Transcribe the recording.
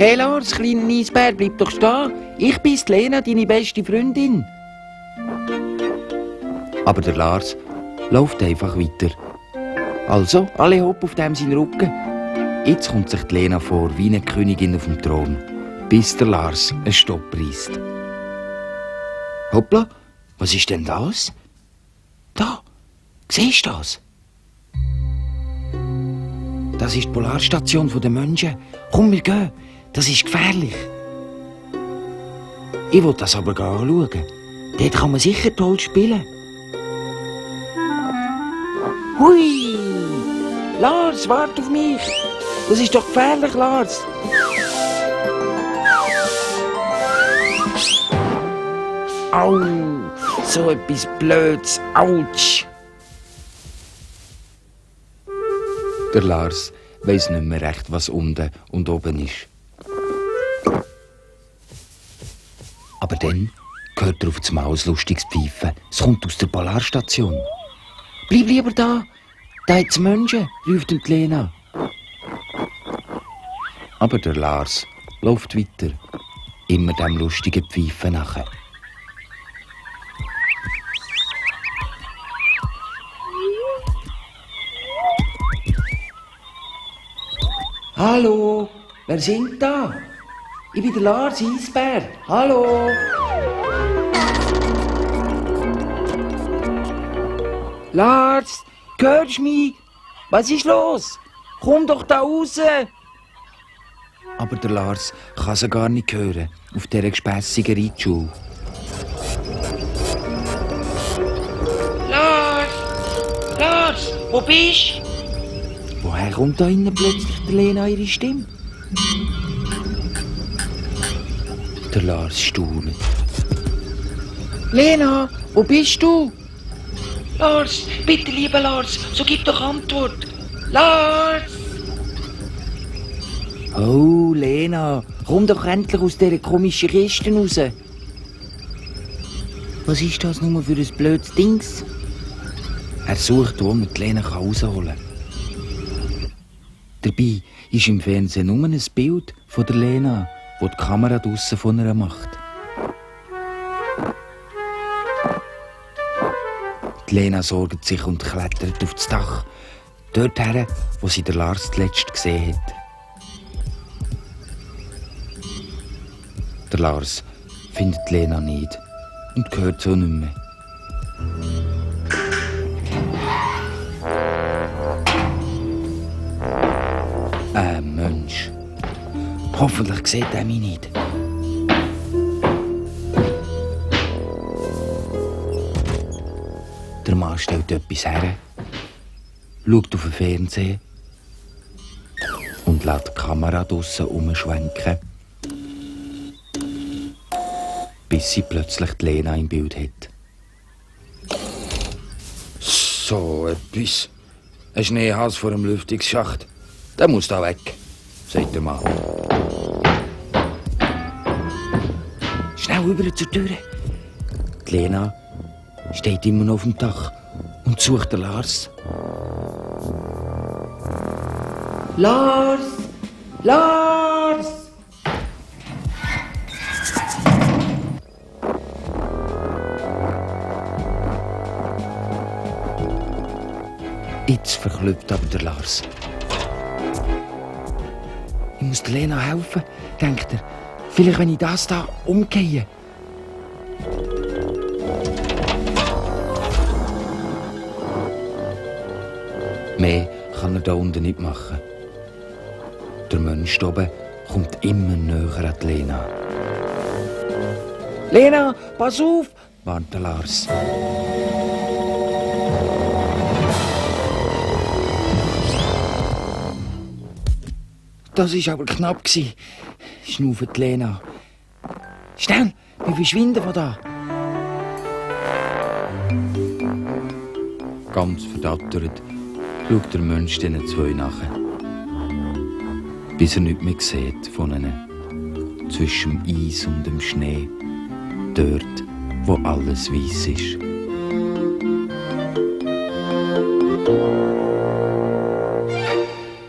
Hey Lars, kleiner Eisbär, bleib doch stehen. Ich bin's, Lena, deine beste Freundin. Aber der Lars läuft einfach weiter. Also, alle hopp auf dem seinen Rücken. Jetzt kommt sich die Lena vor wie eine Königin auf dem Thron, bis der Lars einen Stopp reißt. Hoppla, was ist denn das? Da, siehst du das? Das ist die Polarstation der Menschen. Komm, wir gehen. Das ist gefährlich. Ich will das aber anschauen. Dort kann man sicher toll spielen. Hui! Lars, warte auf mich! Das ist doch gefährlich, Lars! Au! So etwas Blödes! Autsch! Der Lars weiss nicht mehr recht, was unten und oben ist. Aber dann hört er auf das Maus lustiges Pfeifen. Es kommt aus der Polarstation. Bleib lieber da! Da hat's Menschen, ruft ihm die Lena. Aber der Lars läuft weiter, immer dem lustigen Pfeifen nachher. Hallo, wer singt da? Ich bin der Lars Eisbär. Hallo! Lars, hörst du mich? Was ist los? Komm doch da raus! Aber der Lars kann sie gar nicht hören, auf dieser gespässigen Reitschule. Lars! Lars, wo bist du? Woher kommt da innen plötzlich der Lena ihre Stimme? Der Lars staunt. Lena, wo bist du? Lars, bitte, lieber Lars, so gib doch Antwort. Lars! Oh, Lena, komm doch endlich aus dieser komischen Kiste raus. Was ist das nur für ein blödes Dings? Er sucht, wo man die Lena rausholen kann. Dabei ist im Fernsehen nur ein Bild von der Lena, das die Kamera draussen von ihr macht. Die Lena sorgt sich und klettert auf das Dach, dorthin, wo sie der Lars zuletzt gesehen hat. Der Lars findet die Lena nicht und hört so nicht mehr. Mensch. Hoffentlich sieht er mich nicht. Der Mann stellt etwas her, schaut auf den Fernseher und lässt die Kamera draussen umschwenken, bis sie plötzlich die Lena im Bild hat. So etwas. Ein Schneehals vor dem Lüftungsschacht. Der muss da weg, sagt der Mann. Schnell rüber zur Tür. Die Lena steht immer noch auf dem Dach und sucht den Lars. Lars! Lars! Jetzt verklüpft aber der Lars. Ich muss der Lena helfen, denkt er. Vielleicht, wenn ich das da umgehe. Mehr kann er da unten nicht machen. Der Mensch da oben kommt immer näher an die Lena. Lena, pass auf! Warnt der Lars. Das war aber knapp, schnaufet Lena. Schnell, wir verschwinden von da. Ganz verdattert schaut der Mensch diesen zwei nachher, bis er nichts mehr sieht von ihnen. Zwischen dem Eis und dem Schnee, dort, wo alles weiss ist.